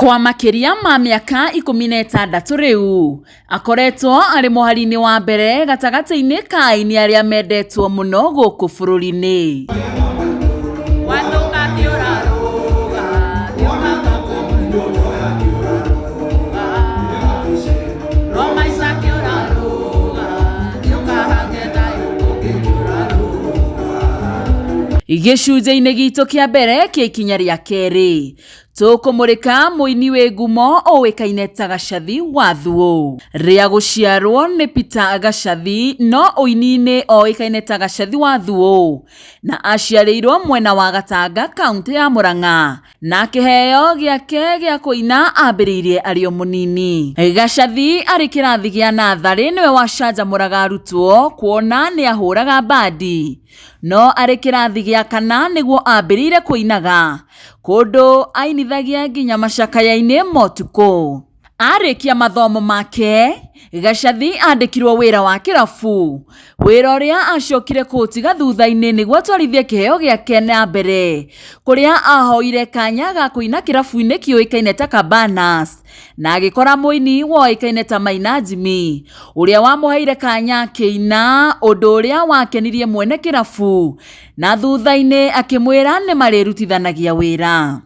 Kwa makĩria ma mĩaka 16 rĩu, akoretwo arĩ mũhari-inĩ wa mbere gatagatĩ-inĩ ka aini arĩa mendetwo mũno gũkũ bũrũri-inĩ. Gĩcunjĩ-inĩ gitũ kĩa mbere kĩa ikinya rĩa kerĩ, tũkũmũrĩka mũini wĩ ngumo ũĩkaine ta Gacathi wa Thuo. Rĩa gũciarwo nĩ Peter Gacathi, no ũini-inĩ oĩkaine ta Gacathi wa Thuo, na aciarĩirwo mwena wa Gatanga, kaũntĩ ya Murang'a, na kĩheo gĩake gĩa kũina ambĩrĩirie arĩ o mũnini. Gacathi arĩ kĩrathi gĩa natharĩ nĩwe wacanjamũraga arutwo kuona nĩ ahũraga mbandi, no arĩ kĩrathi gĩa kana nĩguo ambĩrĩire kũinaga, kũndũ ainithagia nginya macakaya-inĩ motukũ. Arĩkia mathomo make, Gacathi andĩkirwo wĩra wa kĩrabu, wĩra ũrĩa acokire kũũtiga thutha-inĩ nĩguo atwarithie kĩheo gĩake na mbere, kũrĩa ahoire kanya ga kũina kĩrabu-inĩ kĩũĩkaine ta Cabanas, na agĩkora mũini woĩkaine ta Maina Jimmy, ũrĩa wamũheire kanya akĩina, ũndũ ũrĩa wakenirie mwene kĩrabu, na thutha-inĩ akĩmwĩra nĩ marĩrutithanagia wĩra.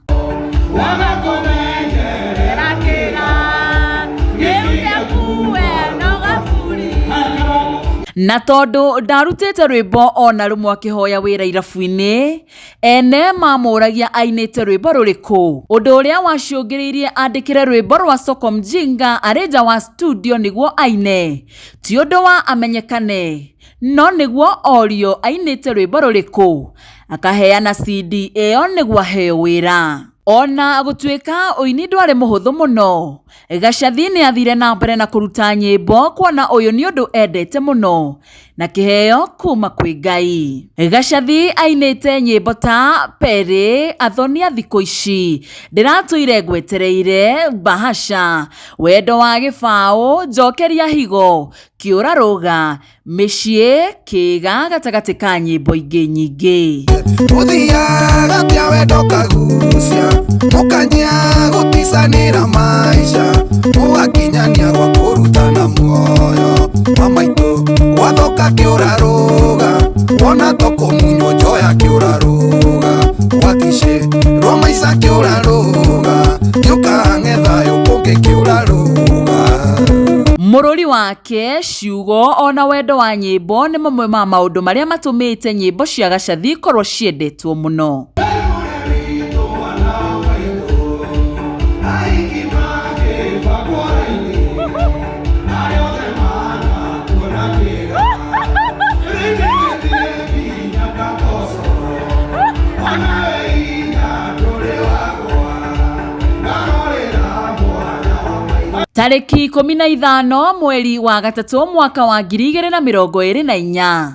Na tondũ ndarutĩte rwĩmbo ona rũmwe akĩhoya wĩra irabu-inĩ, ene mamũragia ainĩte rwĩmbo rũrĩkũ, ũndũ ũrĩa wacũngĩrĩirie andĩkĩre rwĩmbo rwa Soko Mjinga arĩ nja wa studio nĩguo aine, ti ũndũ wa amenyekane, no nĩguo orio ainĩte rwĩmbo rũrĩkũ, akaheana CD ĩyo nĩguo aheo wĩra. Ona gũtuĩka ũini ndwarĩ mũhũthũ mũno, Gacathi nĩ athire na mbere na kũruta nyĩmbo kuona ũyũ nĩ ũndũ endete mũno na kĩheo kuma kwĩ Ngai. Gacathi ainĩte nyĩmbo ta Perĩ, Athoni a thikũ ici, Ndĩratũire ngwetereire, Bahasha, Wendo wa gĩbaũ, Njokeria higo, Kĩũra rũga, Mĩciĩ, Kĩĩga gatagatĩ ka nyĩmbo ingĩ nyingĩ. Mũthiaga atĩa wendo kagucia, mũkanjia gũticanĩra maica, mũgakinyania gwa kũrutana muoyo wa maitũ, gwathoka kĩũra rũga, wona to kũmunywo njoya kĩũra rũga, gwaticĩrwo maica kĩũra rũga, gĩũka ng'e thayũ kũngĩ kĩũra rũga. Mũrũri wake, ciugo ona wendo wa nyĩmbo nĩ mamwe ma maũndũ marĩa matũmĩte nyĩmbo cia Gacathi ikorwo ciendetwo mũno. Tarĩki 15 mweri wa gatatũ mwaka wa 2024,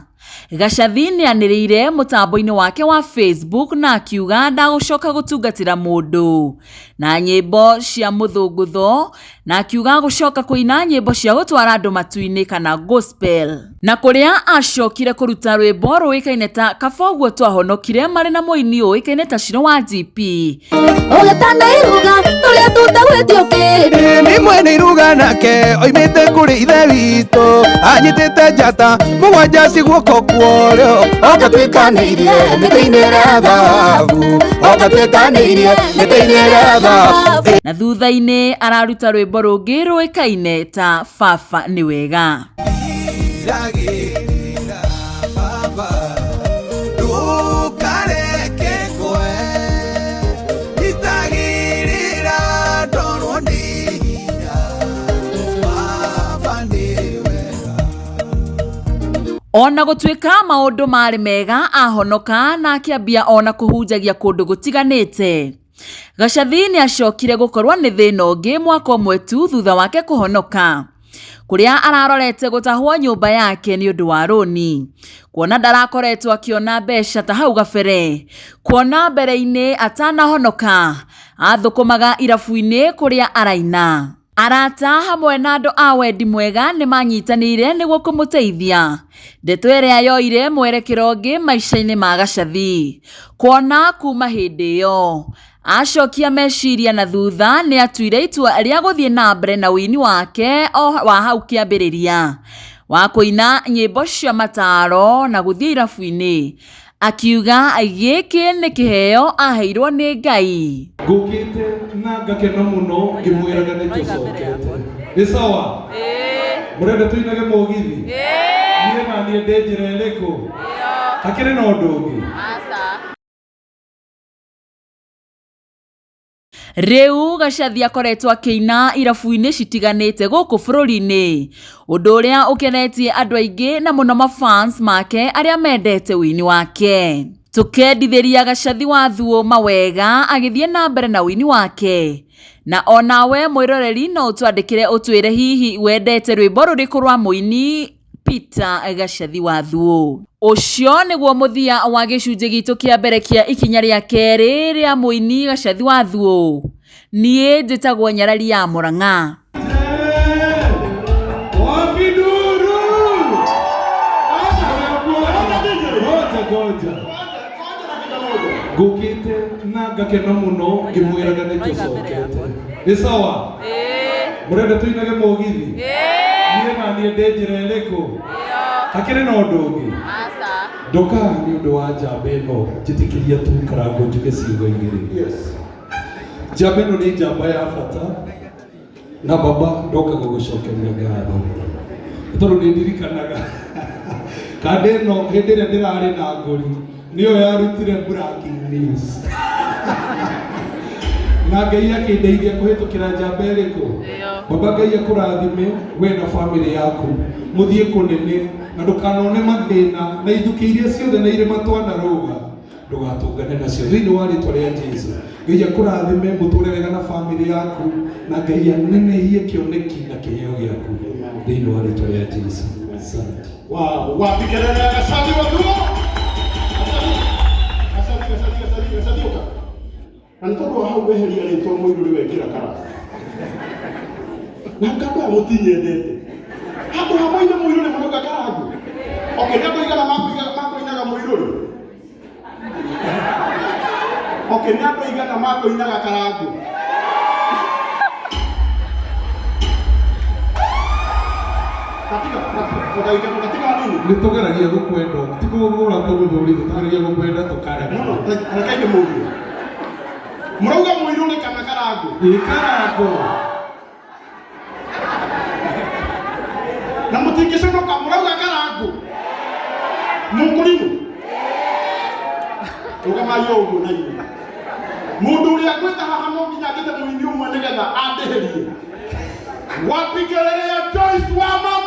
Gacathi nĩanĩrĩire mũtambo-inĩ wake wa Facebook na akiuga ndagũcoka gũtungatĩra mũndũ na nyĩmbo cia mũthũngũtho, na akiuga gũcoka kũina nyĩmbo cia gũtwara andũ matu-inĩ kana gospel. Na kũrĩa acokire kũruta rwĩmbo rũĩkaine ta Kaba ũguo twahonokire marĩ na mũini ũĩkaine ta Shiro wa GP. Ũgĩtana iruga tũrĩa tũtagwĩtio kĩndũ. Nĩ mwene iruga nake oimĩte kũrĩ ithe witũ, anyitĩte njata mũgwanja ci guoko kworĩo, ogatuĩkanĩirie mĩtĩ-inĩ ĩrĩa thahabu, ogatuĩkanĩirie mĩtĩ-inĩ ĩrĩa thahabu. Na thutha-inĩ araruta rwĩmbo rũngĩ rũĩkaine ta Baba nĩ wega. Ndagĩrĩra baba, ndũkareke ngwe, nditagĩrĩra ndorwo nĩ hinya, baba nĩ wega. Ona gũtuĩka maũndũ marĩ mega, ahonoka na akĩambia ona kũhunjagia kũndũ gũtiganĩte. Gacathi nĩ acokire gũkorwo nĩ thĩna ũngĩ mwaka ũmwe tu thutha wake kũhonoka, kũrĩa ararorete gũtahwo nyũmba yake nĩ ũndũ wa rũni, kuona ndarakoretwo akĩona mbeca ta hau gabere, kuona mbere-inĩ atanahonoka athũkũmaga irabu-inĩ kũrĩa araina. Arata hamwe na andũ a wendi mwega nĩ manyitanĩire nĩguo kũmũteithia, ndeto ĩrĩa yoire mwerekero ũngĩ maica-inĩ ma Gacathi, kuona kuma hĩndĩ ĩyo Acokia meciria na thutha nĩ atuire itua rĩa gũthiĩ na mbere na ũini wake o wa hau kĩambĩrĩria wa kũina nyĩmbo cia mataro na gũthiĩ irabu-inĩ, akiuga gĩkĩ nĩ kĩheo aheirwo nĩ Ngai. Ngũkĩte na ngakena mũno ngĩmwĩraga nĩ tũcokete. Nĩ sawa? Mũrenda tũinage mũgithi? Niĩ na niĩ ndĩ njĩra ĩrĩkũ? Hakĩrĩ na ũndũ ũngĩ? Rĩu Gacathi akoretwo akĩina irabu-inĩ citiganĩte gũkũ bũrũri-inĩ, ũndũ ũrĩa ũkenetie andũ aingĩ na mũno mafans make arĩa mendete ũini wake. Tũkendithĩria Gacathi wa Thuo mawega agĩthiĩ na mbere na ũini wake. Na onawe mwĩroreri no ũtwandĩkĩre ũtwĩre hihi wendete rwĩmbo rũrĩkũ rwa mũini Peter Gacathi wa Thuo. Ũcio nĩguo mũthia wa gĩcunjĩ gitũ kĩa mbere kĩa ikinya rĩa kerĩ rĩa mũini Gacathi wa Thuo. Niĩ njĩtagwo Nyarari ya Mũrang'a. Wapi nduru? Ngoja ngoja. Ngũkĩte na ngakena mũno ngĩmwĩraga nĩ tũcokete. Nĩ sawa? Mũrenda tũinage mũgithi? Niĩ na niĩ ndĩ njĩra ĩrĩkũ? Hakĩrĩ na ũndũ ũngĩ? Ndoka nĩ ũndũ wa njamba ĩno njĩtĩkĩria tu Karango njuge ciugo igĩrĩ. Njamba ĩno nĩ njamba ya bata na baba ndoka gũgũcokeria ngatho nĩ tondũ nĩ ndirikanaga kanda ĩno hĩndĩ ĩrĩa ndĩrarĩ na ngũri nĩyo yarutire breaking news na Ngai akĩndeithia kũhĩtũkĩra njamba ĩrĩkũ. Baba Ngai akũrathime we na famĩlĩ yaku, mũthiĩ kũnene na ndũkanone mathĩna na ithukĩ iria ciothe na irĩma twanarũga ndũgatũngane nacio thĩinĩ wa rĩtwa rĩa Jesu. Ngai akũrathime mũtũre wega na famĩlĩ yaku na Ngai anenehie kĩoneki na kĩheo gĩaku thĩinĩ wa rĩtwa rĩa Jesu. Asante. Wow, wapi kelele ya Gacathi wa Thuo? Gacathi, Gacathi, Gacathi, Gacathi ũka. Na nĩ tondũ wa hau weheria rĩtwa mũirũrĩ wekĩra kara. Na ngamba ya mũtinyendete. Handũ ha moine mũirũrĩ marauga karangu. Okay, nĩ andũ aigana makũinaga mũirũrĩ? Okay, nĩ andũ aigana makũinaga karangu? Katika, katika, katika hanini. Nĩ tũgeragia gũkwenda, ti kũgũra tũgũthũri, tũgeragia gũkwenda tũkarema. No, no, reke ndĩmũrie. Mũrauga mũirũrĩ kana karangu? Ĩ Karango. Na mũtingĩconoka mũrauga karangu? Mũkũrimũ? Rũgamai o ũguo na inyuĩ. Mũndũ ũrĩa ngwĩta haha no nginya ngĩte mũini ũmwe nĩgetha andĩhĩrie. Wapi kelele ya Joyce wa mama?